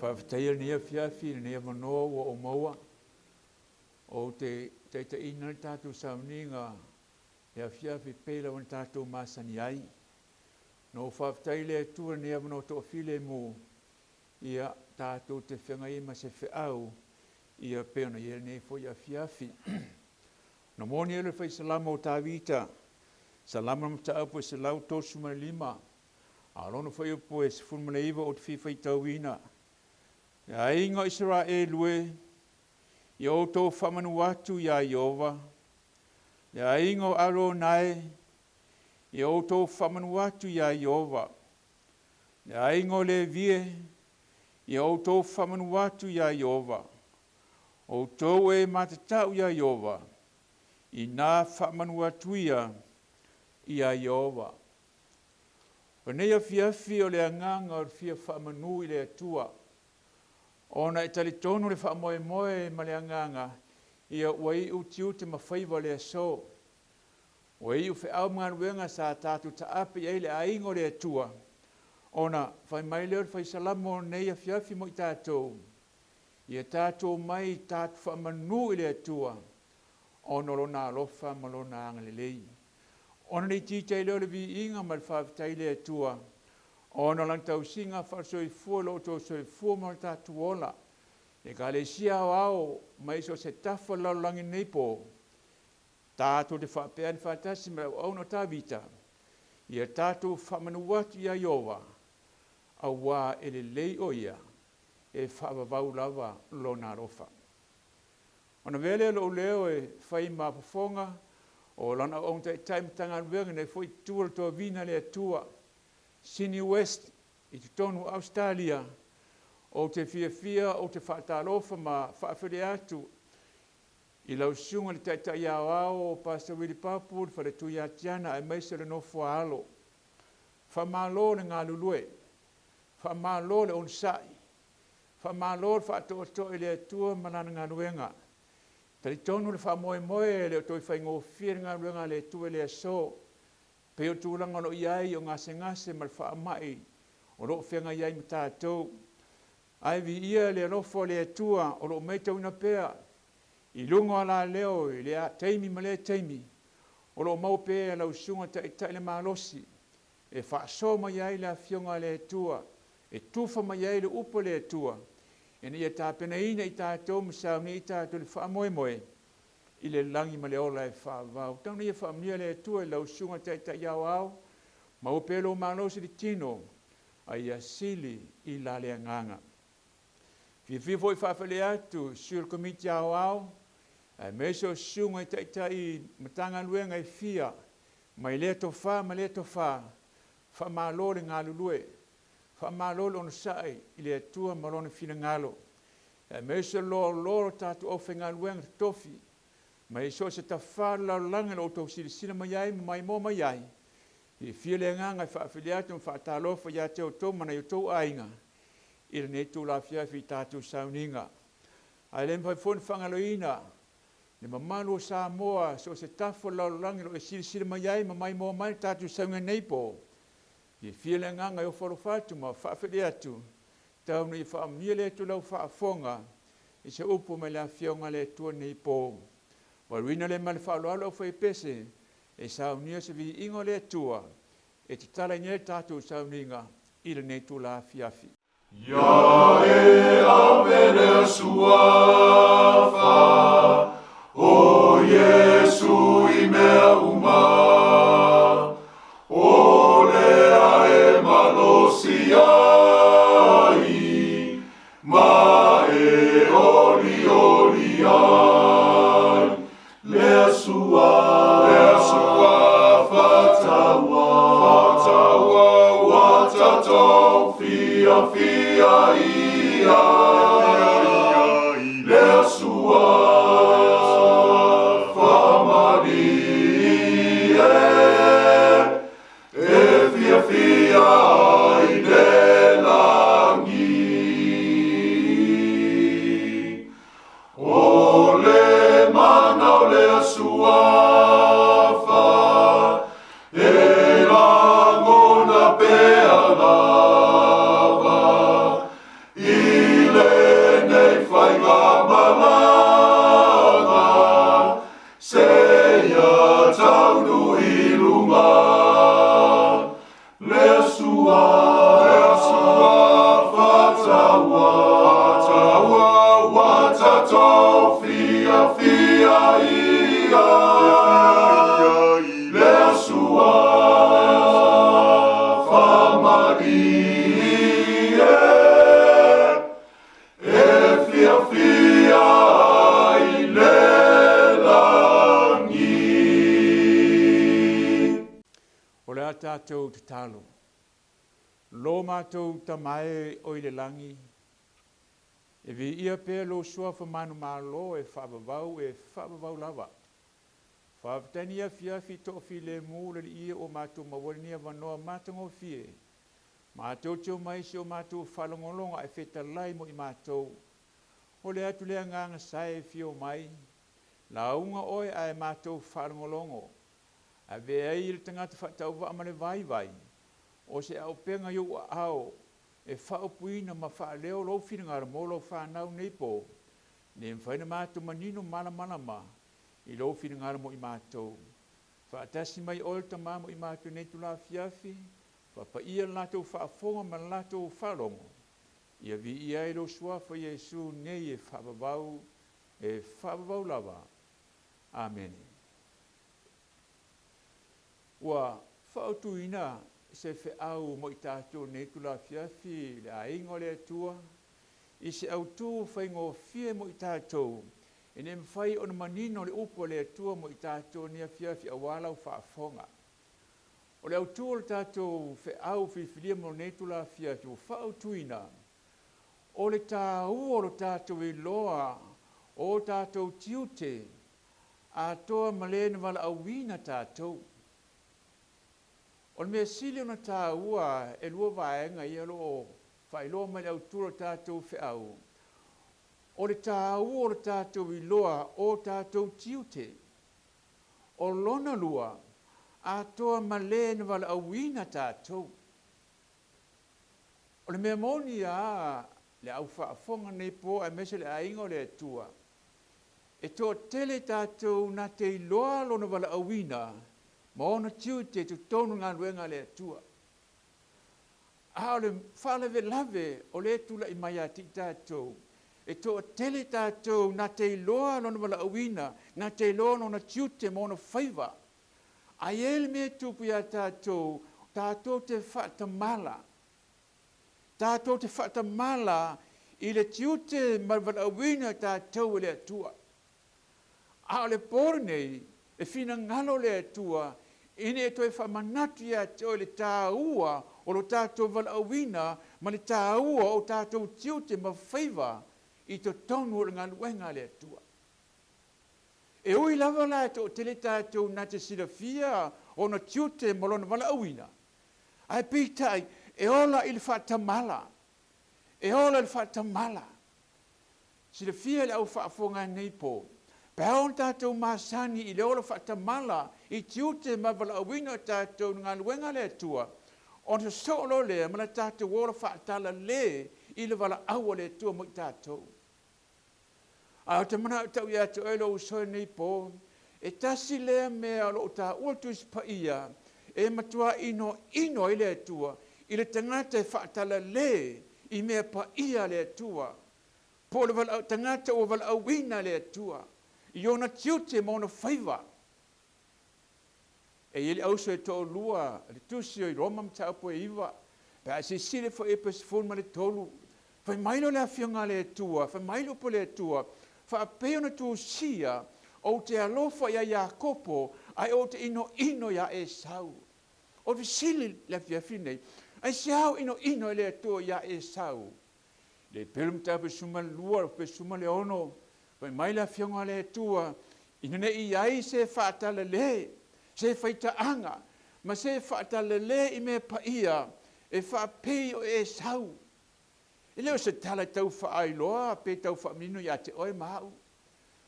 Faafetaia lenei afiafi i lenei avanoa ua ou maua, ou te taitaiina le tatou sauniga le afiafi e pei lava ona tatou masani ai. Na ou faafetai i le Atua i lenei avanoa toafilemu, ia, tatou te feagai ai ma se feau, ia pei ona i ai lenei foi afiafi. Na moni ai le fai Salamo o Tavita, Salamo le mataupu e 135, a o lona fuaiupu e 19 ou te fia faitauina. Le aiga o Isaraelu e, ia outou faamanu atu iā Ieova, le aiga o Arona e, ia outou faamanu atu iā Ieova, le aiga o Levi e, ia outou faamanu atu iā Ieova, outou e matatau iā Ieova, inā faamanu atu ia iā Ieova. O lenei afiafi o le agaga o le fia faamanu i le Atua, ona e talitonu le faamoemoe ma le agaga ia ua iu tiute ma faiva o le aso, ua iu feau ma galuega sa tatou taape i ai le aiga o le Atua, ona fai mai lea o le fai Salamo o lenei afiafi mo i tatou, ia tatou omai tatou faamanu i le Atua ona o Lona alofa ma Lona agalelei. Ona le itiiti ai lea o le viiga ma le faafetai i le Atua ona o Lana tausiga faale-soifua i lo outou soifua ma lo tatou ola. Ekalesia Aoao mai so o se tafa o le lalolagi i lenei po, tatou te faapea ane faatasi ma le auauna o Tavita, ia tatou faamanu atu iā Ieova, auā e lelei o Ia, e faavavau lava Lona alofa. Ona avea lea o lou leo e fai ma fofoga o Lana auauna taitai Matagaluega nei foi itu o le toavina a le Atua, Sydney West i totonu o Ausetalia, ou te fiafia ou te faatalofa ma faafeiloai atu i lau Susuga i le Taitai Aoao Pastor Willie Papu, le Faletua ia Tiana aemaise o le nofo a alo. Faamalo le galulue, faamalo le onosai, faamalo le faatoatoa i le Atua ma Lana galuega. Talitonu le faamoemoe e le o toe faigofie le galuega a le Atua i le aso, pei o tulaga o lo o i ai o gasegase ma le faamai o lo o feagai ai ma tatou. Ae viia le alofa o le Atua o lo o matauina pea i luga o alaleo i lea taimi ma lea taimi, o lo o maua pea e lau Susuga Taitai le malosi e faasoa mai ai le Afioga a le Atua, e tufa mai ai le upu a le Atua, ina ia tapenaina i tatou ma saunia i tatou i le faamoemoe i le lagi ma le ola e faavavau. Tau ina ia faamanuia le Atua i lau Susuga Taitai Aoao, maua pea lou malosi i le tino, a ia sili i la le agaga. Fiafia foi e faafeiloai atu i sui o le Komiti Aoao, aemaise o susuga i Taitai Matagaluega e fia, mai lea tofa ma lea tofa, faamalo le galulue, faamalo le onosai i le Atua ma Lona finagalo, aemaise o le loaloa o le tatou aufaigaluega totofi, mai so o se tafa o le lalolagi o lo o outou silasila mai ai ma maimoa mai ai. Fiafia le agaga e faafeiloai atu ma faatalofa ia te outou ma nai o outou aiga i lenei itula afiafi i tatou sauniga. Ae le mafai foi ona faagaloina le mamalu o Samoa so o se tafa o le lalolagi o lo o e silasila mai ai ma maimoa mai le tatou sauniga nei po. Fiafia le agaga e ofo alofa atu ma faafeiloai atu, tau ina ia faamanuia le Atua i lau faafofoga i se upu mai le Afioga a le Atua nei po. Valuina lea ma le faaaloalo aufaipese e saunia se viiga o le Atua e tatalaina ai le tatou sauniga i lenei itula afiafi. Ia e ave lea suafa o Iesu i mea uma, o lea e malosi ai, ma e olioli ai, lea suafa taua, ua tatou fiafia i ai, lea suafa. la tatou tatalo. Lo matou Tama e o i le lagi, e viia pea lou Suafa manumalo e faavavau e faavavau lava. Faafetai lenei afiafi i toafilemu le Alii e ua matou maua ai lenei avanoa matagofie. Matou te omai i si o matou faalogologo ae fetalai mo i matou. Hole atu le Agaga sae e fia omai, lauga oe ae matou faalogologo. Ave ai i le tagata faatauvaa ma le vaivai, o se auupega i ou aao e faaupuina ma faaleo lou finagalo mo lau fanau nei po, ne mafai ona matou manino malamalama i lou finagalo mo i matou. Faatasi mai oe le Tama mo i matou nei itula afiafi, faapaia le latou faafofoga ma le latou faalogo, ia viia ai lou Suafa Iesu nei e faavavau, e faavavau lava. Amene. Ua faautuina se feau mo i tatou nei itula afiafi i le aiga o le Atua, i se autu faigofie mo i tatou, ina ia mafai ona manino le upu a le Atua mo i tatou nei afiafi aua lau faafofoga. O le autu o le tatou feau filifilia mo lenei itula afiafi ua faautuina, o le taua o lo tatou iloa o tatou tiute atoa ma le na valaauina tatou. O le mea sili ona taua e lua vaega ia o lo o faailoa mai le autu o le tatou feau, o le taua o le tatou iloa o tatou tiute. O lona lua, atoa ma le na valaauina tatou. O le mea moni lava le au faafofoga nei po aemaise le aiga o le Atua, e toatele tatou na te iloa lona valaauina ma ona tiute i totonu o le galuega a le Atua. A o le faalavelave o lea e tulai mai ia te i tatou, e toatele tatou na te iloa lona valaauina, na te iloa lona tiute ma ona faiva. Ae i ai le mea e tupu ia tatou, tatou te faatamala. Tatou te faatamala i le tiute ma le valaauina o tatou e le Atua. A o le po lenei, e finagalo le Atua ina ia toe faamanatu ia te oe le taua o lo tatou valaauina ma le taua o tatou tiute ma faiva i totonu o le galuega a le Atua. E ui lava la e toatele tatou na te silafia ona tiute ma lona valaauina, ae peitai e ola i le faatamala, e ola i le faatamala. Silafia e le au faafofoga i lenei po, pe ao ona tatou masani i le ola faatamala i tiute ma valaauina o tatou i le galuega a le Atua, ona sosoo loa lea ma le tatou ola faatalale i le valaau a le Atua mo i tatou. Ae ou te manao e tau ia te oe lou uso i lenei po, e tasi lea mea o lo o taua le Tusi Paia e matua inoino ai le Atua i le tagata e faatalale i mea paia a le Atua, po o le valaau, tagata ua valaauina e le Atua i ona tiute ma ona faiva. E i ai le auso e toalua i le Tusi o i Roma mataupu e 9, pe a e silasila foi i pe 13, fai mai lea o le Afioga a le Atua, fai mai le upu a le Atua, faapei ona tusia, ou te alofa ia Iakopo, ae ou te inoino ia Esau. O le fesili i le afiafi nei, aisea o inoino ai le Atua ia Esau? Le pelu mataupu e 12, pe 16, fai mai le Afioga a le Atua, ina ne i ai se faatalale, se faitaaga, ma se faatalale i mea paia e faapei o Esau. E le o se tala e tau faailoa pe tau faamanino ia te oe ma au,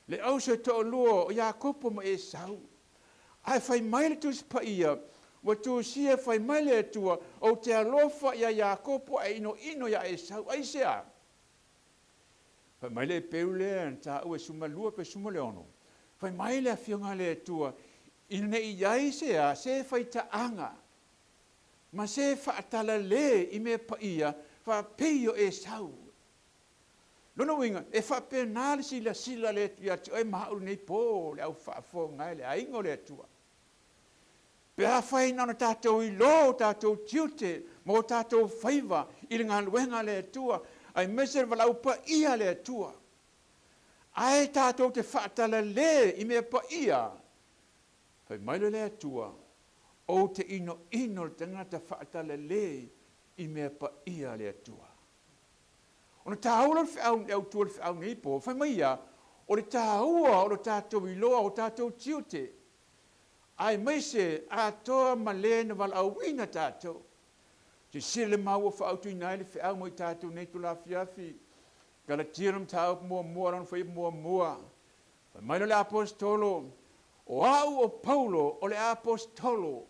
le auso e toalua o Iakopo ma Esau. Ae fai mai le Tusi Paia, ua tusia fai mai le Atua, Ou te alofa ia Iakopo ae inoino ia Esau. Aisea? Fai mai le epeu lea na taua e 12 pe 16, fai mai le Afioga a le Atua, ina ne i ai se a, se faitaaga, ma se faatalale i mea paia faapei o Esau. Lona uiga, e faapena le silasila le ia te oe ma au lenei po, le au faafofoga e le aiga o le Atua. Pe afai na ona tatou iloa o tatou tiute ma o tatou faiva i le galuega a le Atua, aemaise le valaau paia a le Atua, ae tatou te faatalale i mea paia, fai mai loa le Atua, Ou te inoino le tagata faatalale i mea paia a le Atua. Ona taua lea o le feau, le autu o le feau nei po, fai mai ia, o le taua o lo tatou iloa o tatou tiute, aemaise atoa ma le na valaauina tatou. Silasila le mau ua faaautuina ai le feau mo i tatou nei itula afiafi. Galatia le mataupu muamua, lona fuaiupu muamua. Fai mai lea o le Aposetolo, O au o Paulo o le Aposetolo.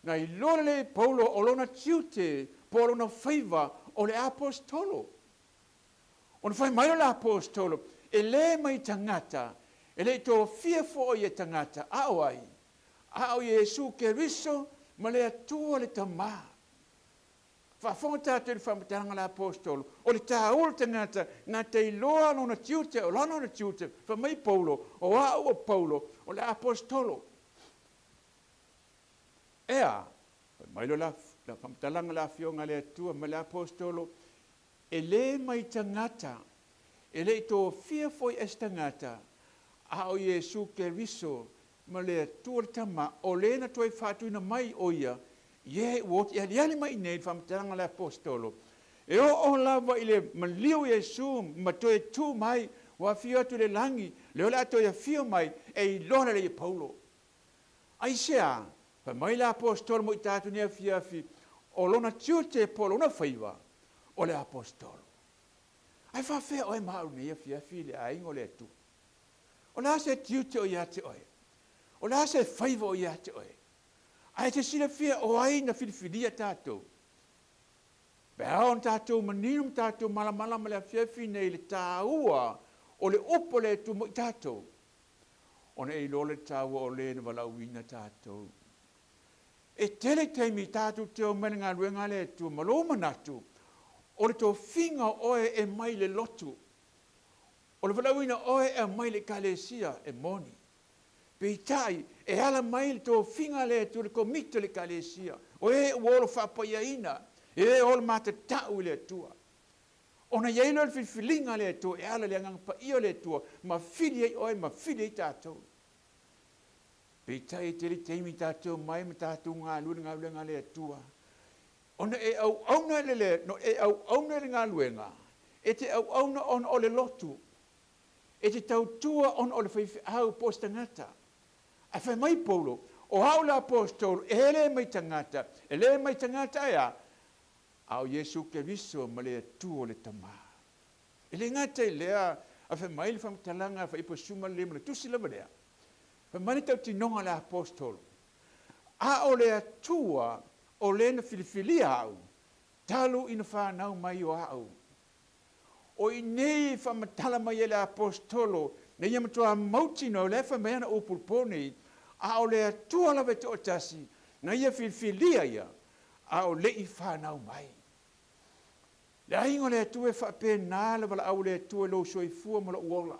Na iloa lelei e Paulo o lona tiute po o lona faiva o le Aposetolo. Ona fai mai lea o le Aposetolo, E le mai tagata, e le i tofia foi e tagata, a o ai? A o Iesu Keriso ma le Atua le Tama. Faafofoga tatou i le faamatalaga a le Aposetolo, o le taua o le tagata na te iloa lona tiute, o lana tiute, fai mai Paulo, o au o Paulo, o le Aposetolo. Ea, fai mai loa le faamatalaga a le Afioga a le Atua ma le Aposetolo, e le mai tagata, e le i tofia foi e se tagata, a o Iesu Keriso ma le Atua le Tama, o le na toe faatuina mai o ia, ie ua oti aliali mai i nei le faamatalaga a le Aposetolo, e oo lava i le maliu o Iesu ma toe tu mai, ua afio atu i le lagi, lea o le a toe afio mai, e iloa lelei e Paulo. Aisea? Fai mai le Aposetolo mo i tatou nei afiafi, o lona tiute po o lona faiva, o le Aposetolo. Ae faafefea oe ma au i lenei afiafi i le aiga o le Atua? O le a se tiute o ia te oe? O le a se faiva o ia te oe? Ae e te silafia o ai na filifilia tatou? Pe a ona tatou manino ma tatou malamalama i le afiafi nei i le taua o le upu a le Atua mo i tatou, ona e iloa le taua o le na valaauina tatou. E tele taimi tatou te omai i le galuega a le Atua ma lou manatu o le tofiga o oe e mai le lotu. O le valaauina oe e aumai i le Ekalesia, e moni. Peitai, e ala mai le tofiga a le Atua i le komiti o le Ekalesia, o e ua olo faapaiaina, e e olo matatau i le Atua. Ona i ai lea o le filifiliga a le Atua e ala i le Agaga Paia o le Atua ma fili ai oe ma fili ai tatou. Peitai, e tele taimi tatou omai ma tatou galue i le galuega a le Atua. Ona e auauna i le, no e auauna i le galuega, e te auauna ona o le lotu. E te tautua ona o le faifeau po o se tagata. Ae fai mai Paulo, O au le aposetolo, e le mai tagata, e le mai tagata e a? A o Iesu Keriso ma le Atua o le Tama. E le gata i lea, a fai mai le faamatalaga a Faipa 15, le tusi lava lea, fai mai le tautinoga a le aposetolo, A o le Atua o le na filifilia au, talu ina fanau mai o au. O i nei e faamatala mai ai le Aposetolo, na ia matua mautinoa, o lea e fai mai ana upu i le po nei, a o le Atua lava e toatasi, na ia filifilia ia, a o le i fanau mai. Le aiga o le Atua e faapena le valaau o le Atua i lou soifua ma lou ola.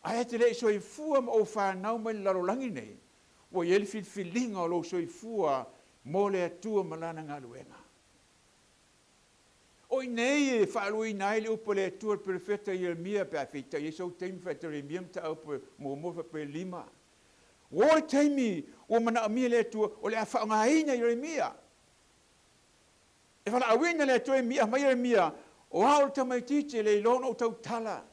Ae e te le i soifua ma ou fanau mai le lalolagi nei, ua i ai le filifiliga o lou soifua mo le Atua ma Lana galuega. O i nei e faaluaina ai le upu a le Atua i le perofeta Ieremia pe a feitai ai sou taimi faitalemia mataupu muamua faapea lima. Ua oo le taimi ua manaomia e le Atua o le a faaaogaina Ieremia. E valaauina le Atua i mai Ieremia, o au le tamaitiiti e le iloa ona ou tautala.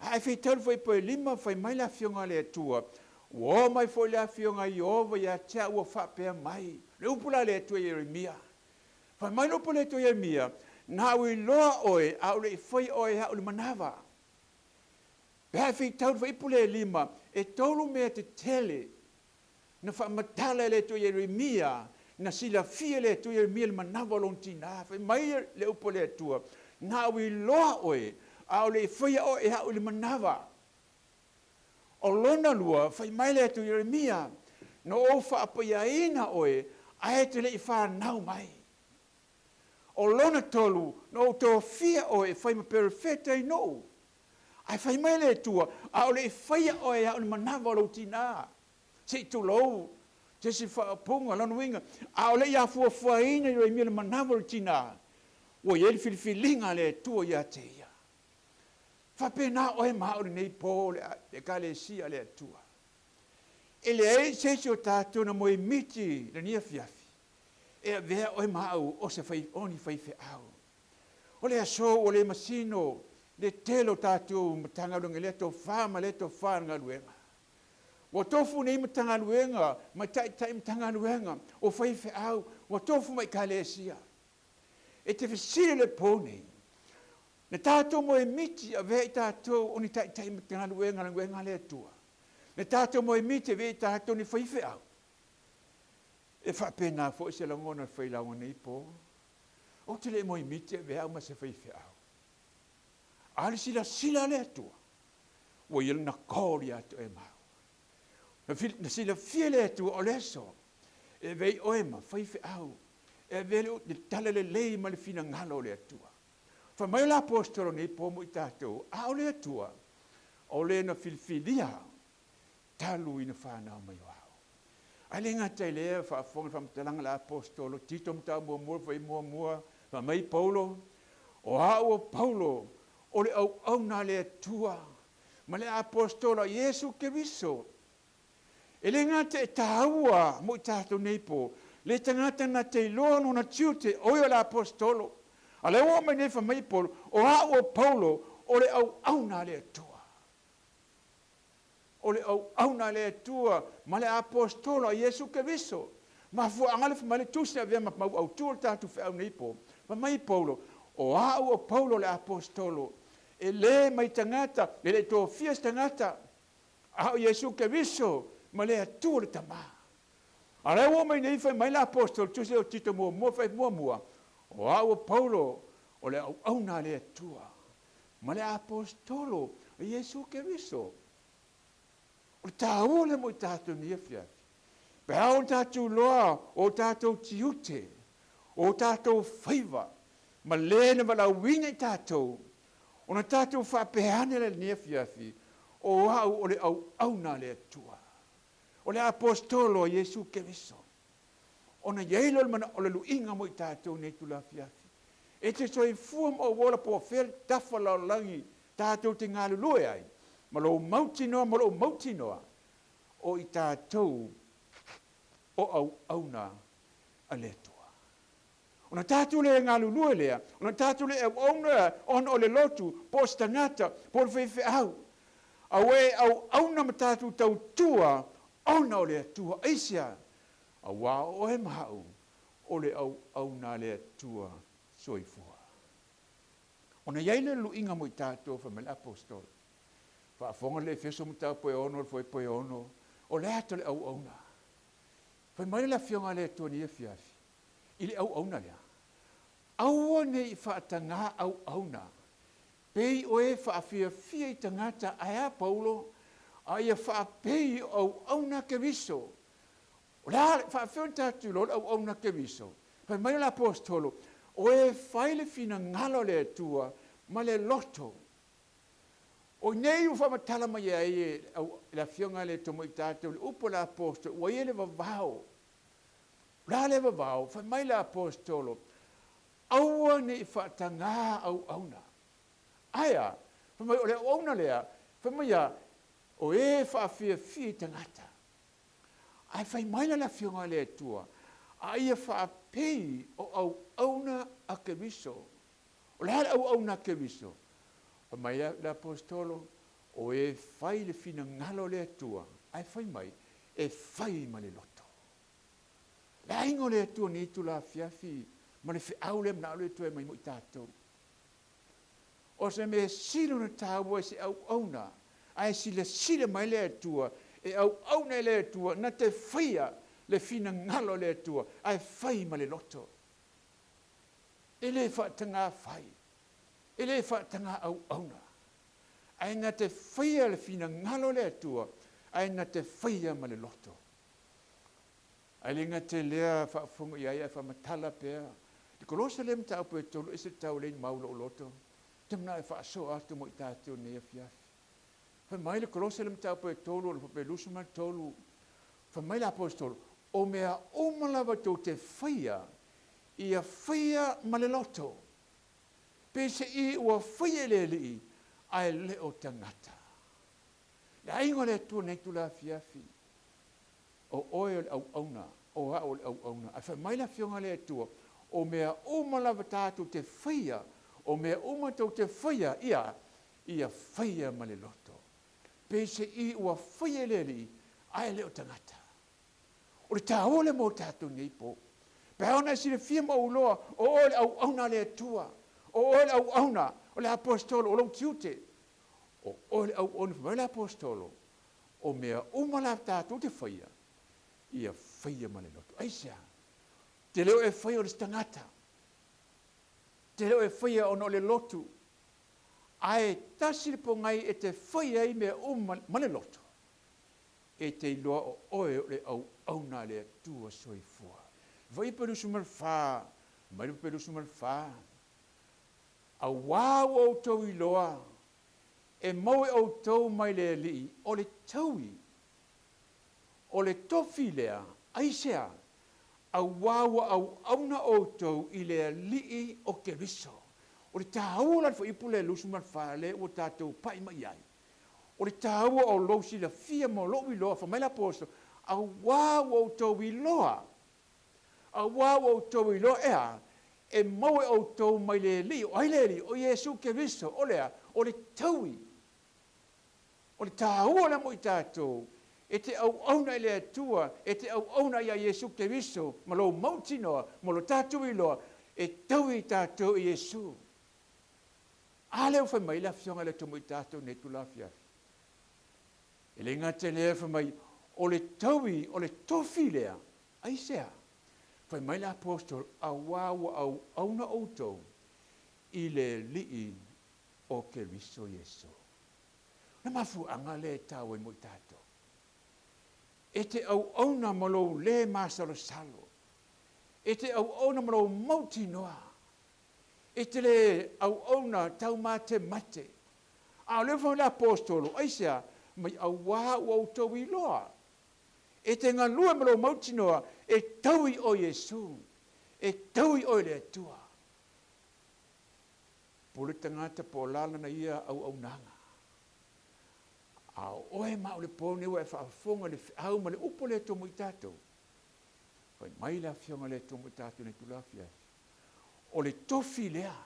Ae feitau foi po e lima, fai mai le Afioga a le Atua, Ua oo mai foi le Afioga a Ieova ia te au ua faapea mai. Le upu la a le Atua i Ieremia. Fai mai le upu a le Atua i Ieremia, Na ou iloa oe, a ou le i faia oe e au i le manava. Pe a e feitau le fuaiupu lea e lima, e tolu mea tetele Na faamatala e le Atua Ieremia, na silafia e le Atua Ieremia le manava o lona tinā. Fai mai le upu a le Atua, Na au iloa oe, a o le i faia oe e au i le manava. O lona lua, fai mai le Atua Ieremia, Na ou faapaiaina oe, ae e te le i fanau mai. O lona tolu, na ou tofia oe e fai ma perofeta i nuu. Ae fai mai le Atua, A o le i faia oe e au i le manava o lou tinā. Se i tulou se isi faaupuga, lona uiga, a o le i afuafuaina i Ieremia le manava o le tinā, ua i ai le filifiliga a le Atua ia te ia. Faapena oe ma au i lenei po, le Ekalesia a le Atua. E leai se isi o tatou na moemiti i lenei afiafi e avea oe ma au o se fai, o ni faifeau. O le aso ua le masino le tele o tatou Matagaluega i lea tofa ma lea tofa i le galuega. Ua tofu nei Matagaluega ma Taitai Matagaluega o faifeau, ua tofu ma Ekalesia. E te fesili i le po nei, na tatou moemiti avea i tatou o ni Taitai Matagaluega i le galuega a le Atua? Na tatou moemiti avea i tatou ni faifeau? E faapena foi se lagona o le failauga nei po. Ou te le moemiti e avea au ma se faifeau. A o le silasila a le Atua, ua i ai lona call ia te oe ma au. Na silafia e le Atua o le aso e avea ai oe ma faifeau, e avea le tala lelei ma le finagalo o le Atua. Fai mai le Aposetolo nei po mo i tatou, a o le Atua, o le na filifilia au, talu ina fanau mai o au. Ae le gata i lea, faafofoga i le faamatalaga a le Aposetolo Tito mataupu muamua fai muamua, fai mai Paulo, O au o Paulo, o le auauna a le Atua, ma le Aposetolo a Iesu Keriso. E le gata e taua mo i tatou nei po, le tagata na te iloa lona tiute, o ia o le Aposetolo. A o lea ua oo mai nei fai mai Paulo, O au o Paulo, o le auauna a le Atua. O le auauna a le Atua ma le Aposetolo a Iesu Keriso. Mafuaaga le fai mai le Tusi na avea ma mau autu o le tatou feau nei po. Fai mai Paulo, O au o Paulo le Aposetolo, e le mai tagata, e le i tofia se tagata, a o Iesu Keriso ma le Atua le Tama. A o lea ua oo mai nei fai mai le Aposetolo Tusi o Tito muamua fai muamua, O au o Paulo, o le auauna a le Atua ma le Aposetolo a Iesu Keriso. O le taua lea mo i tatou i lenei afiafi. Pe a ona tatou iloa o tatou tiute, o tatou faiva, ma le na valaauina i tatou, ona tatou faapea ane lea i lenei afiafi, O au o le auauna a le Atua, o le Aposetolo a Iesu Keriso. Ona i ai lea o le manao o le luiga mo i tatou i lenei itula afiafi. E te soifua ma ou ola po o fea le tafa lalolagi tatou te galulue ai, ma lou mautinoa ma lou mautinoa, o i tatou o auauna a le Atua. Ona tatou le galulue lea, ona tatou le auauna ona o le lotu, po o se tagata, po o le faifeau. A ua e auauna ma tatou tautua ona o le Atua. Aisea? Auā o oe ma au, o le auauna a le Atua soifua. Ona i ai lea o le luiga mo i tatou, fai mai le Aposetolo. Faafofoga le Efeso mataupu e ono, le fuaiupu e ono, o le ata o le auauna. Fai mai le Afioga a le Atua i lenei afiafi, i le auauna lea, Aua ne i faatagā auauna, pei o e faafiafia i tagata, ae a Paulo, a ia faapei o auauna a Keriso. O le a faafefea ona tatou iloa o le auauna a Keriso? Fai mai le Aposetolo, O e fai le finagalo o le Atua ma le loto. O i inei ua faamatala mai ai e le Afioga ia le Tomai tatou le upu a le Aposetolo, ua i ai le vavao. O le a le vavao? Fai mai le Aposetolo, Aua ne i faatagā auauna. Ae a? Fai mai o le auauna lea, fai mai a, o e faafiafia i tagata. Ae fai mai la le Afioga a le Atua, a ia faapei o auauna a Keriso. O le a le auauna a Keriso? Fai mai le Aposetolo, o e fai le finagalo o le Atua, ae fai mai, e fai ma le loto. Le aiga o le Atua nei itula afiafi ma le feau lea manao le Atua e mai mo i tatou. O se mea sili ona taua i se auauna, ae silasila mai le Atua, e auauna i le Atua na te faia le finagalo o le Atua, ae fai ma le loto. E le faatagā fai, e le faatagā auauna, ae na te faia le finagalo o le Atua, ae na te faia ma le loto. Ae le gata i lea, faafofoga i ai ae faamatala pea i Kolosa lea mataupu e tolu, ese le tau lea i mau lou loto, ou te manao e faasoa atu mo i tatou i lenei afiafi. Fai mai le Kolosa lea mataupu e tolu, o le pepa e 23, fai mai le Aposetolo, O mea uma lava tou te faia, ia faia ma le loto, peiseai ua faia i le Alii, ae le o tagata. Le aiga o le Atua i lenei itula afiafi. O oe o le auauna, o au o le auauna. Ae fai mai le Afioga a le Atua, o mea uma lava tatou te faia, o mea uma tou te faia, ia, ia faia ma le loto. Peiseai ua faia e le Alii, ae le o tagata. O le taua lea mo tatou nei po. Pe a ona e silafia ma ou iloa, o oe le auauna a le Atua, o oe le auauna o le Aposetolo, o lou tiute, o oe le auauna, fai mai le Aposetolo, o mea uma la tatou te faia, ia faia ma le loto. Aisea? Te le o e faia o le tagata. Te le o e faia ona o le lotu. Ae tasi le pogai e te faia ai mea uma ma le loto, e te iloa o oe o le auauna a le Atua soifua. Fuaiupu 24, mai le 24, Auā ua outou iloa, e maua e outou mai le Alii o le taui, o le tofi lea, aisea? Auā ua auauna outou i le Alii o Keriso. O le taua la o le fuaiupu lea 24 lea ua tatou pai mai ai, o le taua o lou silafia ma lou iloa, fai mai le Aposo, auā ua outou iloa, Auā ua outou iloa, e a? E maua e outou mai le Alii, o ai le Alii? O Iesu Keriso, o le a? O le taui. O le taua lea mo i tatou, e te auauna i le Atua, e te auauna iā Iesu Keriso ma lou mautinoa, ma lo tatou iloa, e taui i tatou e Iesu. A lea ua fai mai le Afioga i le Atua mo i tatou nei itula afiafi. E le gata i lea, fai mai, o le taui, o le tofi lea, aisea? Fai mai le Aposetolo, auā ua auauna outou i le Alii o Keriso Iesu. O le mafuaaga lea e taua ai mo i tatou. E te auauna ma lou lē masalosalo. E te auauna ma lou mautinoa. E te le auauna taumatemate. A o lea foi le Aposetolo, aisea? Mai auā ua outou iloa. E te galue ma lou mautinoa, e taui oe Iesu, e taui oe le Atua. Pule tagata po o la lana ia auaunaga. A o oe ma au le po nei ua e faafofoga i le feau ma le upu a le Atua mo i tatou. Fai mai le Afioga a le Atua mo i tatou nei itula afiafi. O le tofi lea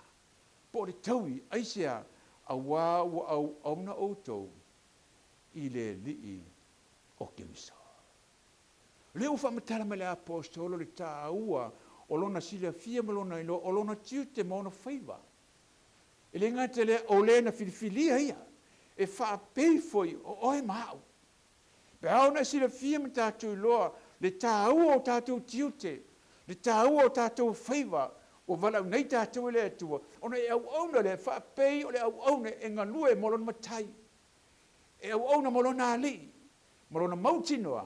po o le taui, aisea? Auā ua auauna outou i le Alii o Keriso. O lea ua faamatala mai le Aposetolo le taua o lona silafia ma lona iloa o lona tiute ma ona faiva. E le gata i lea, o le na filifilia ia e faapei foi o oe ma au. Pe a ona e silafia ma tatou iloa le taua o tatou tiute, le taua o tatou faiva ua valaau nei tatou e le Atua, ona e auauna lea faapei o le auauna e galue mo lona Matai, e auauna mo lona Alii, ma lona mautinoa,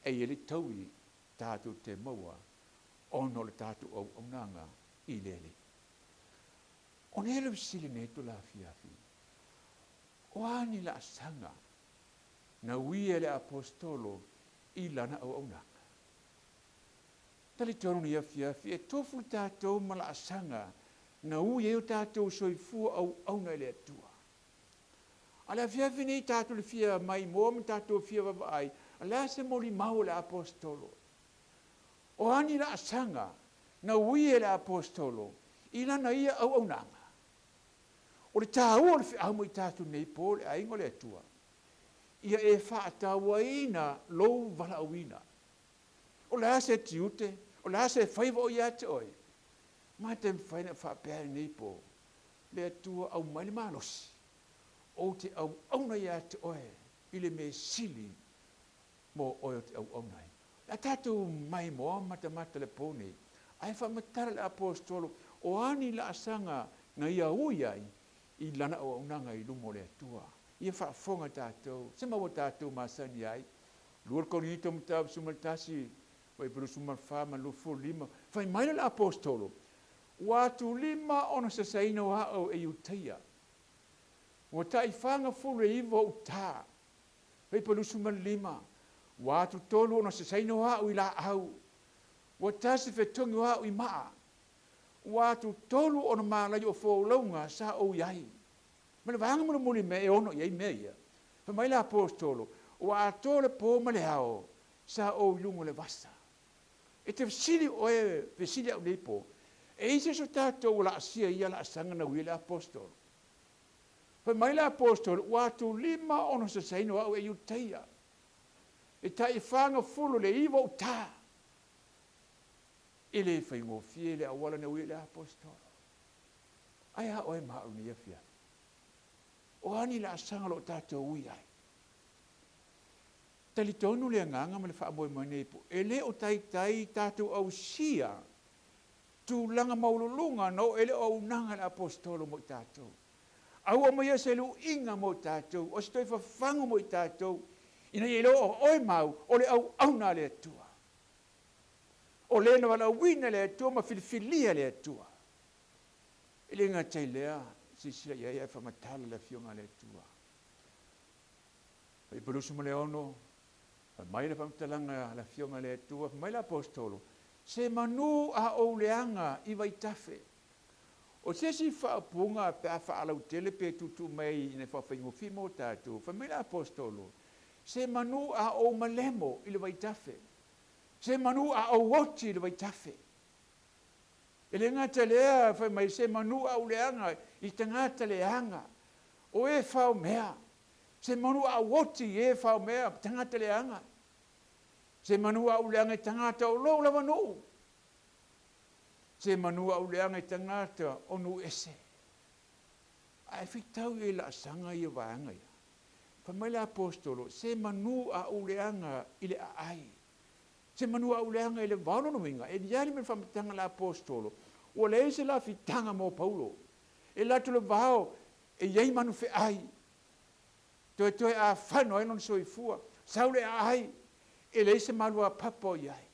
e i ai le taui tatou te maua ona o le tatou auaunaga i le Alii. O nei le fesili nei tulafiafi, o a ni laasaga na uia e le Aposetolo i lana auaunaga? Talitonu nei afiafi e tofu tatou ma laasaga na ui ai o tatou soifua auauna i le Atua. A le afiafi nei tatou le fia maimoa ma tatou fia vaavaai, a le a se molimau a le Aposetolo? O a ni laasaga na ui e le Aposetolo i lana ia auaunaga? O le taua o le feau mo i tatou nei po le aiga o le Atua, ia e faatauaina lou valaauina. O le a se tiute, o le a se faiva o ia te oe? Ma te mafai ona faapea i lenei po, Le Atua aumai le malosi, ou te auauna ia te oe i le mea sili mo oe o te auauna ai. O le a tatou maimoa matamata le po nei, ae faamatala le Aposetolo o a ni laasaga na ia ui ai i lana auaunaga i luma o le Atua. Ia faafofoga tatou, se ma ua tatou masani ai. 2 Korinito mataupu 11, fuaiupu 24 ma 25, fai mai le Aposetolo, Ua atulima ona sasaina o au e Iutaia. Ua taifagafulu e iva ou tā. Fuaiupu 25, Ua atutolu ona sasaina o au i laau. Ua tasi fetogi o au i maa. Ua atutolu ona malai o folauga sa ou i ai. Ma le vaega mulimuli mea e ono i ai mea ia. Fai mai le Aposetolo, ua atoa le po ma le ao. Sa ou i luga o le vasa. E te fesili oe, fesili au nei po, e i se so tatou ua laasia ia laasaga na uia le apostolo. Fai mai le apostolo, ua atulima ona sasaina o au e Iutaia. E tai 49 ou tā. E le faigofie le auala na uia le apostolo. Ae a oe ma au nei afiafi? O a ni laasaga o lo o tatou ui ai? Talitonu le agaga ma le faamoemoe nei po e le o taitai tatou ausia tulaga maualuluga na oo ai le auaunaga a le Aposetolo mo i tatou. A ua aumaia se luiga mo i tatou, o se toe fafagu mo i tatou, ina ia iloa o oe ma au o le auauna a le Atua. O le na valaauina e le Atua ma filifilia e le Atua. E le gata i lea, silasila i ai ae faamatala le Afioga a le Atua. Fuaiupu 26, Fai mai le faamatalaga a le Afioga a le Atua, fai mai le Aposetolo, Se manu a ou leaga i vaitafe. O se isi faaupuga pe a faalautele pe tuutuu mai ina ia faafaigofie mo tatou, fai mai le Aposetolo, Se manu a ou malemo i le vaitafe. Se manu a ou oti i le vaitafe. E le gata i lea, fai mai, Se manu a ou leaga i tagata leaga, o e fao mea. Se manu a ou oti i e fao mea, tagata leaga. Se manu a ou leaga i tagata o lou lava nuu. Se manu a ou leaga i tagata o nuu ese. Ae fitau i ai laasaga ia vaega ia. Fai mai le Aposetolo, Se manu a ou leaga i le aai. Se manu a ou leaga i le vao. Lona uiga, e liali mai le faamatalaga a le Aposetolo, ua leai se lafitaga mo Paulo. E alu atu le vao e i ai manu feai, toetoe afano ai lona soifua, sau le aai, e leai se maluapapa o i ai.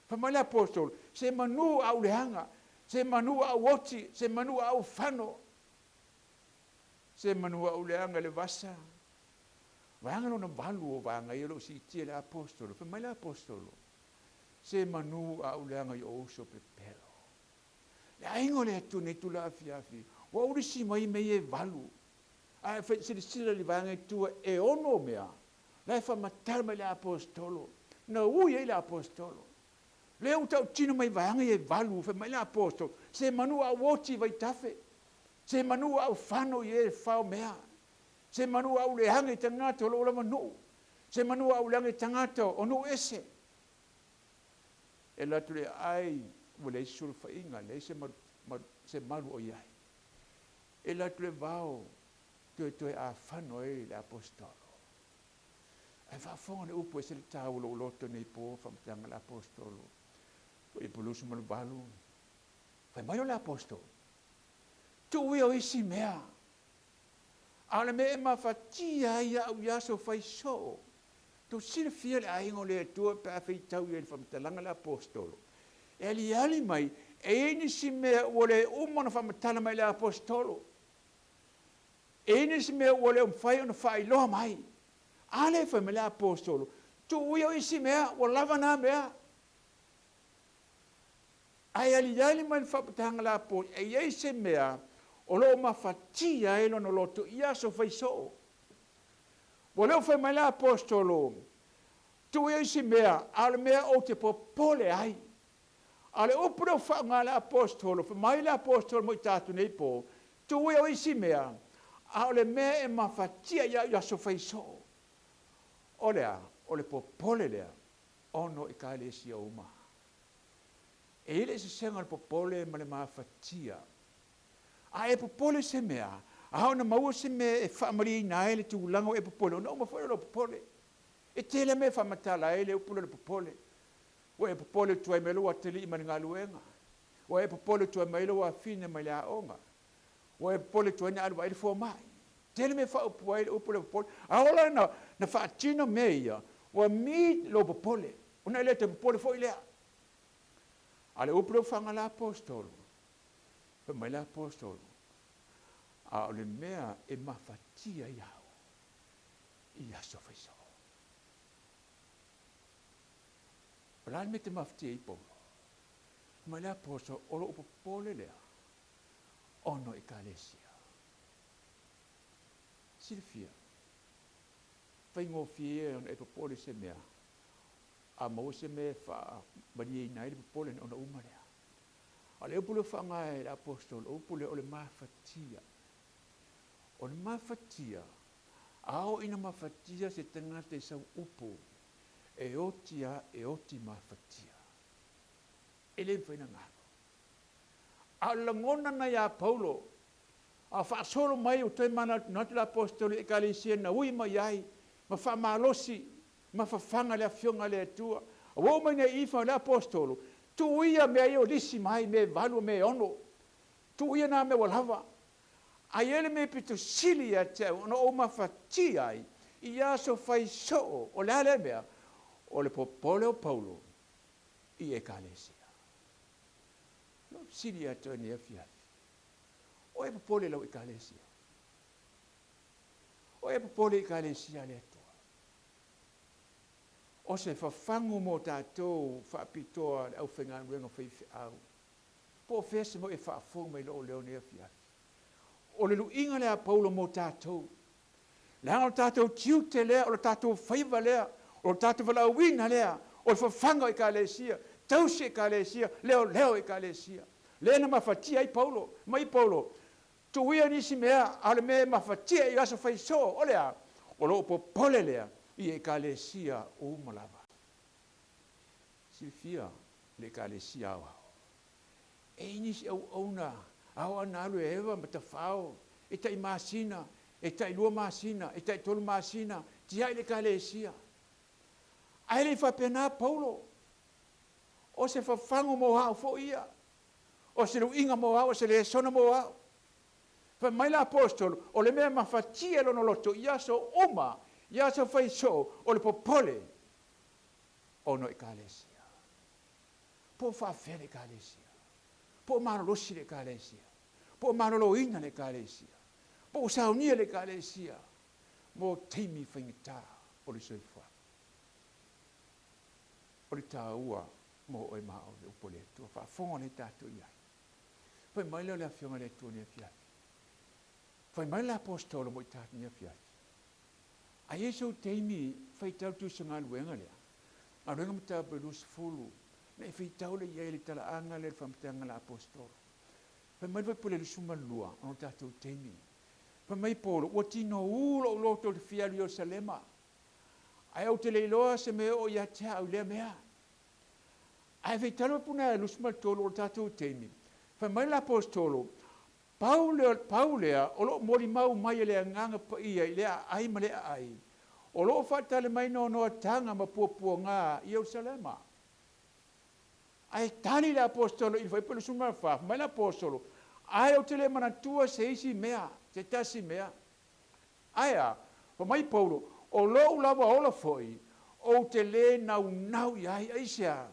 Fai mai le Aposetolo, Se manu a ou leaga, se manu a ou oti, se manu a ou fano, se manu a ou leaga i le vasa. Vaega lona valu o vaega ia o lo o siitia e le Aposetolo. Fai mai le Aposetolo, Se manu a ou leaga i ou uso pepelo. Le aiga o le Atua nei tula afiafi, ua ulisi mai mea ia e valu. Ae fai, silasila i le vaega i tua, e ono mea, la e faamatala mai le Aposetolo, na ui ai le Aposetolo. Lea ua tautino mai vaega ia e valu, fai mai le Aposetolo, Se manu a ou oti i vaitafe, se manu a ou fano i e fao mea, se manu a ou leaga i tagata o lou lava nuu, se manu a ou leaga i tagata o nuu ese. E alu atu le aai, ua leai se sulufaiga, leai se malu, malu, se malu o i ai. E alu atu le vao, toetoe afano ai le Aposetolo. Ae faafofoga le upu e ese le taua o lou loto nei po, faamatalaga a le Aposetolo. Fuaiupu 28, fai mai o le Aposetolo, Tuu ia o isi mea, A o le mea e mafatia ai au i aso fai soo, tou silafia le aiga o le Atua pe a feitau i ai i le faamatalaga a le Aposetolo, e aliali mai e i ai nisi mea ua le uma ona faamatala mai e le Aposetolo, e i ai nisi mea ua le mafai ona faailoa mai. A lea e fai mai le Aposetolo, Tuu ia o isi mea, ua lava na mea. Ae aliali mai le faaputaga lapoi, e i ai se mea o lo o mafatia ai lona loto i aso fai soo. Ua le o fai mai le Aposetolo, Tuu ia isi mea, a o le mea ou te popole ai. A o le upu lea ua faaaoga e le Aposetolo, fai mai le Aposetolo mo i tatou nei po, Tuu ia isi mea, a o le mea e mafatia ia au i aso fai soo. O le a? O le popole lea ona o Ekalesia uma. E i ai le eseesega o le popole ma le mafatia. A e popole i se mea, a ona maua se mea e faamalieina ai le tulaga ua e popole, ona uma foi lea o lou popole. E tele mea e faamatala ai le upu lea o le popole. Ua e popole ua tuai mai lou atalii mai le galuega. Ua e popole ua tuai mai lou afine mai le aoga. Ua e popole tuai na alu vaai le fomai. Tele mea e faaupu ai le upu lea popole. A oo la na faatino mea ia, ua mi lou popole, ona e le toe popole foi lea. A o le upu lea ua faaaoga le Aposetolo, fai mai le Aposetolo, a o le mea e mafatia ai au i aso faisoo. O le a le mea e te mafatia ai Paulo? Fai mai le Aposetolo, o lou popole lea ona o Ekalesia. Silafia, faigofie ona e popole i se mea, A maua se mea e faamalieina ai le popole ona uma lea. A o le upu lea ua faaaoga e le Aposetolo, o upu lea o le mafatia. O le mafatia, a oo ina mafatia se tagata i sau upu, e oti lava e oti mafatia. E le mafai ona galo. A o le lagona lena ia Paulo, a o faasolo mai ua toe manatunatu le Aposetolo i Ekalesia na ui mai ai ma faamalosi ma fafaga le Afioga a le Atua. Ua oo mai nei i i, fai mai le Aposetolo, Tuu ia mea ia ua lisi mai, mea e valu a mea e ono. Tuu ia na mea ua lava. Ae i ai le mea pito sili ia te au ona ou mafatia ai i aso fai soo, o le a lea mea? O le popole o Paulo i Ekalesia. Lou sili ia te oe nei afiafi, o e popole i lau Ekalesia? O e popole i Ekalesia a le Atua? O se fafagu mo tatou faapitoa le aufaigaluega faifeau. Po o fea se mea e faafofoga mai lou leo nei afiafi. O le luiga lea a Paulo mo tatou. Leaga o le tatou tiute lea, o le tatou faiva lea, o le tatou valaauina lea, o le fafaga o Ekalesia, tausi Ekalesia, leoleo Ekalesia. Lea na mafatia ai Paulo. Mai Paulo, tuu ia nisi mea, a o le mea e mafatia i aso fai soo, o le a? O lou popole lea i Ekalesia uma lava. Silafia le Ekalesia aoao. E i ai nisi auauna ao ana alu e eva ma tafao e tai masina, e tai lua masina, e tai tolu masina, tiai le Ekalesia. Ae le i faapena Paulo. O se fafagu mo au foi ia. O se luiga mo au, o se lesona mo au. Fai mai le Aposetolo, o le mea mafatia i lona loto i aso uma, i aso fai soo, o le popole ona o Ekalesia. Po o faafefea le Ekalesia? Po o malolosi le Ekalesia? Po o maloloina le Ekalesia? Po o saunia le Ekalesia mo taimi faigata o le soifuaga? O le taua mo oe ma au le upu a le Atua. Faafofoga lea tatou i ai. Fai mai lea o le Afioga a le Atua nei afiafi. Fai mai le Aposetolo mo i tatou nei afiafi. A i ai sou taimi, faitau le tusi galuega lea, Galuega Mataupu e 20, na e faitau lea i ai le talaaga lea i le faamatalaga a le Aposetolo. Fai mai le Faipule 22, ona o le tatou taimi. Fai mai Paulo, ua tinou lou loto i le fia alu i Ierusalema, ae ou te le iloa se mea e oo ia te au i lea mea. Ae faitau le Puna e 23 o le tatou taimi, fai mai le Aposetolo, Pau lea, pau lea o loo molimau mai e le Agaga Paia i lea aai ma lea aai, o loo faatali mai noanoataga ma puapuaga i Ierusalema. Ae tali le Aposetolo i le Fuaiupu 24, fai mai le Aposetolo, Ae ou te le manatua se isi mea, se tasi mea. Ae a? Fai mai Paulo, O lou lava ola foi, ou te le naunau i ai. Aisea?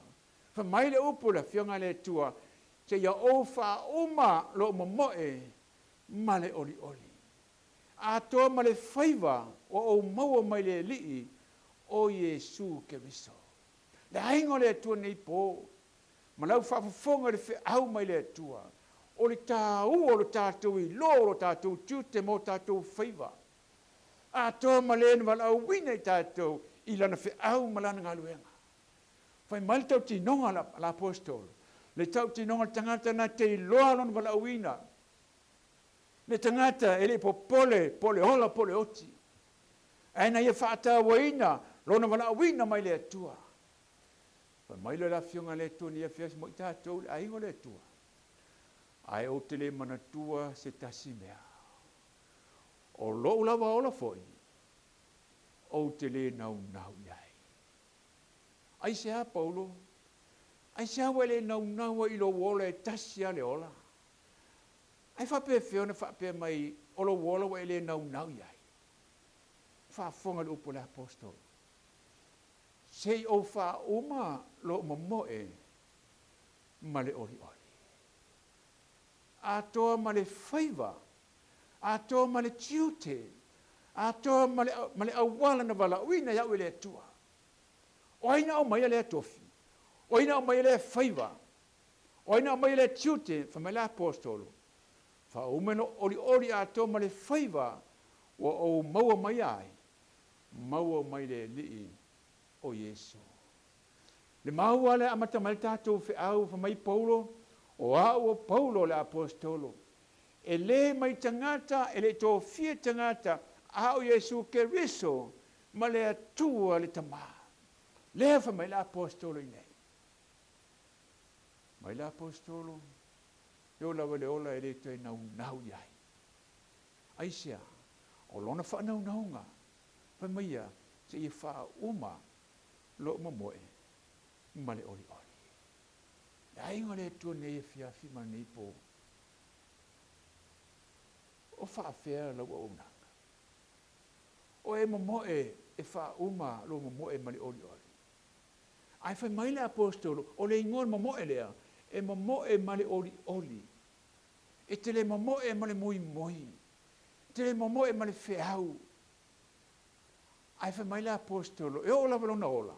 Fai mai le upu i le Afioga a le Atua, Seia ou faauma lou momoe ma le olioli, atoa ma le faiva ua ou maua mai le Alii o Iesu Keriso. Le aiga o le Atua nei po, ma lau faafofoga i le feau mai le Atua, o le taua o lo tatou iloa o lo tatou tiute ma o tatou faiva, atoa ma le na valaauina i tatou i Lana feau ma Lana galuega. Fai mai le tautinoga a le Aposetolo, le tautinoga a le tagata na te iloa lona valaauina, le tagata e le i popole po o le ola po o le oti, ae na ia faatauaina lona valaauina mai le Atua. Fai mai loa le Afioga a le Atua nei afiafi mo i tatou le aiga o le Atua, ae ou te le manatua se tasi mea. O lou lava ola foi, ou te le naunau i ai. Aisea, Paulo? Aisea ua e le naunau ai i lou ola e tasi lava le ola? Ae faapefea ona faapea mai o lou ola ua e le naunau i ai? Faafofoga i le upu a le Aposetolo, Se i ou faauma lou momoe ma le olioli, atoa ma le faiva, atoa ma le tiute, atoa ma le, ma le auala na valaauina ai au e le Atua. O ai na aumaia lea tofi? O ai na aumaia lea faiva? O ai na aumaia lea tiute? Fai mai le Aposetolo, Faauma lou olioli atoa ma le faiva ua ou maua mai ai, maua mai le Alii o Iesu. Le maua lea amata mai le tatou feau, fai mai Paulo, O au o Paulo le Aposetolo, e le mai tagata, e le i tofia tagata, a o Iesu Keriso ma le Atua le Tama. Lea fai mai le Aposetolo i nei. Mai le Aposetolo, e oo lava i le ola e le toe naunau i ai. Aisea? O lona faanaunauga, fai mai ia, seia faauma lou momoe ma le olioli. Le aiga o le Atua nei afiafi ma lenei po, o faafea lau auaunaga? O e momoe e faauma lou momoe ma le olioli. Ae fai mai le Aposetolo, o le igoa o le momoe lea, e momoe ma le olioli. E te le momoe ma le moimoi, e te le momoe ma le feau. Ae fai mai le Aposetolo, e oo lava lona ola,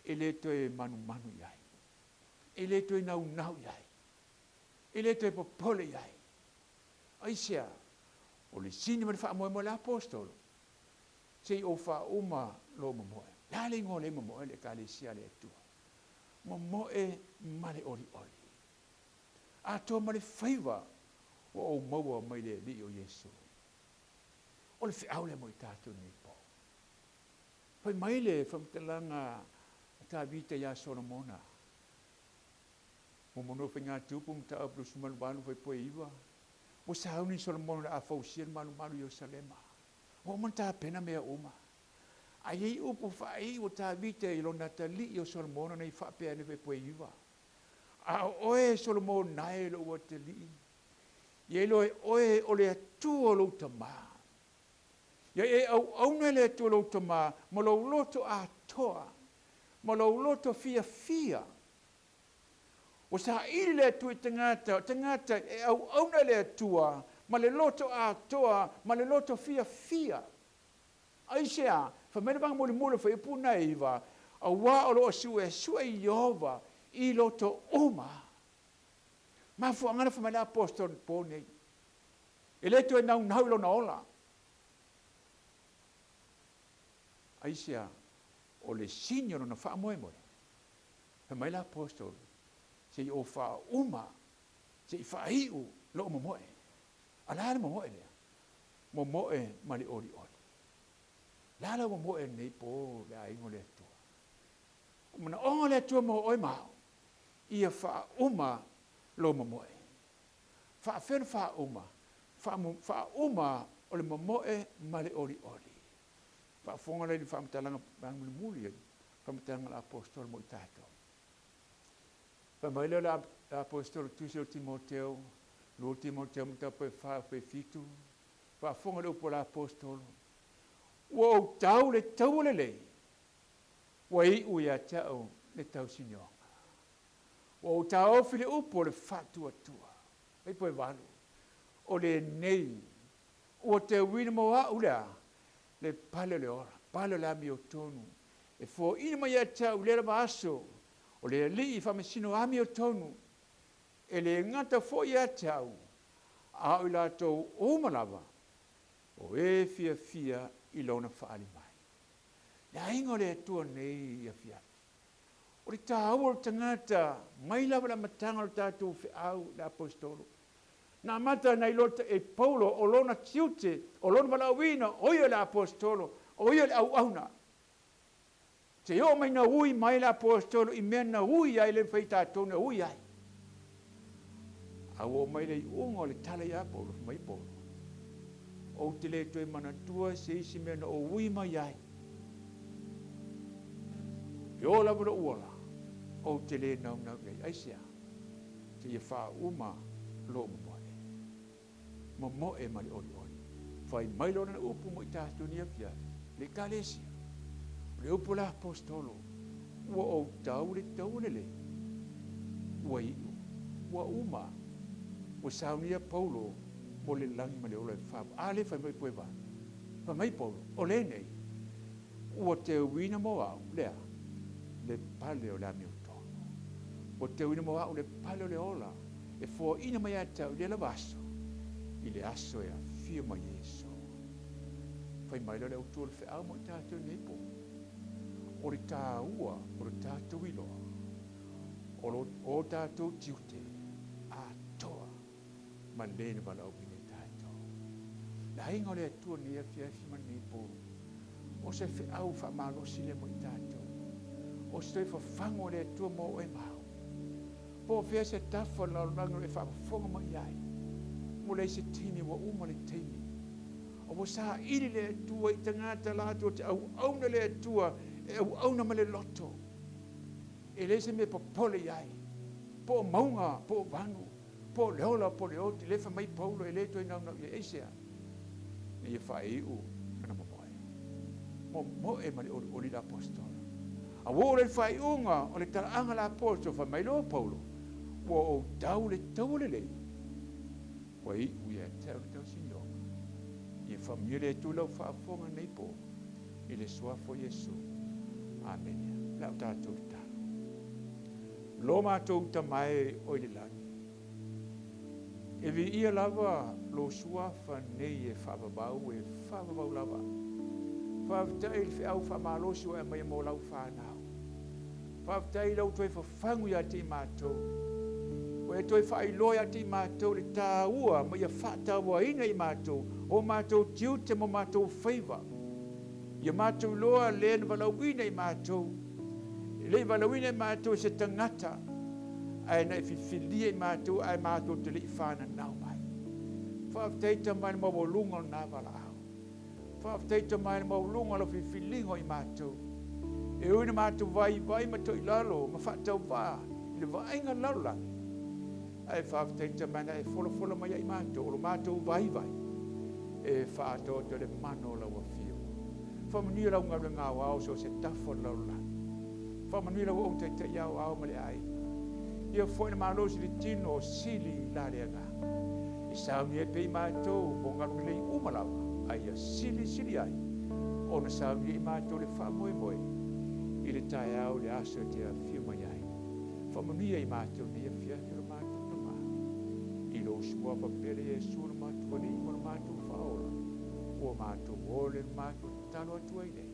e le toe manumanu i ai, e le toe naunau i ai, e le toe popole i ai. Aisea? O le sini ma le faamoemoe o le Aposetolo, se i ou faauma lou momoe. Le a le igoa o lea momoe le Ekalesia a le Atua? Momoe ma le olioli. Atoa ma le faiva ua ou maua mai le Alii o Iesu. O le feau lea mo i tatou nei po. Fai mai le faamatalaga a Tavita iā Solomona, Muamua Faigatupu Mataupu 28 Fuaipue 9, Ua sauni Solomona o le a fausia le malumalu i Ierusalema. Ua uma ona tapena mea uma. A i ai upu faaiu a Tavita i lona atalii o Solomona nei faapea ai le fuaipue 9, A o oe Solomona e lou atalii, ia iloa e oe o le Atua o lou tama. Ia e auauna i le Atua lou tama ma lou loto atoa, ma lou loto fiafia. Ua saili le Atua i tagata, o tagata e auauna i le Atua ma le loto atoa ma le loto fiafia. Aisea? Fai mai le vaga mulimuli o Fuaiupu 9, Aua o lo o suesue Ieova i loto uma. Mafuaaga na fai mai le Aposetolo i le po nei, E le toe naunau i lona ola. Aisea? O le sini o lona faamoemoe. Fai mai le Aposetolo, Se i ou faauma, se i faaiu lou momoe. A o le a le momoe lea? Momoe ma le olioli. O le a lau momoe lenei po le aiga o le Atua? O manaoga o le Atua mo oe ma au, ia faauma lou momoe. Faafea ona faauma? Faauma o le momoe ma le olioli. Faafofoga lea i le faamatalaga mulimuli, le faamatalaga a le Aposetolo mo i tatou. Fai mai lea o le Aposetolo Tusi o Timoteo, 2 Timoteo mataupu e 4 pe 7, faafofoga le upu a le Aposetolo, Ua ou tau le taua lelei, ua iu ia te au le tausinioga. Ua ou taofi le upu o le faatuatua. Ai poe valu, o lenei ua teuina mo au le a? Le pale o le ola, pale o le amiotonu, e foaina mai ia te au i lea lava aso, o le Alii faamasino amiotonu, e le gata foi ia te au, a o i latou uma lava o e fiafia i Lona faaali mai. Le aiga o le Atua nei i afiafi. O le taua o le tagata mai lava i le amataga o le tatou feau, le Aposetolo. Na amata na iloa e Paulo o lona tiute, o lona valaauina, o ia le Aposetolo, o ia le auauna. Seia oo mai na ui mai le Aposetolo i mea na ui ai le mafai e tatou na ui ai. A ua oo mai le iuga o le tala ia Paulo, fai mai Paulo, Ou te le toe manatua se isi mea na ou ui mai ai. E oo lava lou ola, ou te le naunau i ai. Aisea? Seia faauma lou momoe. Momoe ma le olioli. Fai mai lona upu mo i tatou nei afiafi, le Ekalesia. O le upu a le Aposetolo, Ua ou tau le taua lelei, ua iu, ua uma, ua saunia Paulo mo le lagi ma le ola e fa. A lea fai mai poe va. Fai mai Paulo, o lenei, ua teuina mo au, lea, le pale o le amiotonu. Ua teuina mo au le pale o le ola e foaina mai ia te au i lea lava aso, i le aso e afio mai Iesu. Fai mai lea o le autu o le feau mo i tatou nei po. O le taua o le tatou iloa o lo o tatou tiute atoa ma le na valaauina i tatou. Le aiga o le Atua i lenei afiafi ma lenei po, o se feau faamalosi lea mo i tatou. O se toe fafagu a le Atua mo oe ma au. Po o fea se tafa o le lalolagi o lo o e faafofoga mai i ai, ua leai se taimi, ua uma le taimi. A ua saili le Atua i tagata latou te auauna le Atua e auauna ma le loto. E leai se mea e popole i ai, po o mauga, po o vanu, po o le ola, po o le oti, lea fai mai Paulo e le toe naunau i ai. Aisea? Ina ia faaiu lana momoe. Momoe ma le olioli le apostola. A ua oo loa i le faaiuga o le talaaga a le apostola, fai mai loa o Paulo, Ua ou tau le taua lelei, ua iu ia te au le tausinioga. Ia faamanuia le Atua i lau faafofoga nei po, i le Suafa o Iesu. Amene. O le a tatou tatalo. Lo matou Tama e o i le lagi, e viia lava lou Suafa nei e faavavau, e faavavau lava. Faafetai i le feau faamalosi ua e aumaia mo lau fanau. Faafetai i lau toe fafagu ia te i matou. Ua e toe faailoa ia te i matou le taua ma ia faatauaina i matou o matou tiute ma matou faiva. Ia matou iloa le na valaauina i matou. E le i valaauina i matou e se tagata, ae na e filifilia i matou ae matou te le i fananau mai. Faafetai Tama i le maualuga o lena valaau. Faafetai Tama i le maualuga o lau filifiliga o i matou. E ui ina matou vaivai ma toilalo ma faatauvaa i le vaaiga lalolagi, ae faafetai Tama na e folafola mai ia i matou o lo matou vaivai e faaatoatoa i le mana o lau afio. Faamanuia lau galuega aoao so o se tafa o le lalolagi. Faamanuia lau auauna taitai aoao ma le aiga. Ia foi le malosi i le tino o sili la le agaga. E saunia ai pea i matou mo galuega lelei uma lava, a ia silisili ai ona saunia i matou le faamoemoe i le taeao i le aso e te afio mai ai. Faamanuia i matou nei afiafi o le matou Tama, i lou Suafa pele Iesu lo matou Alii ma lo matou Faaola, ua matou ole ma matou tatalo atu ai nei.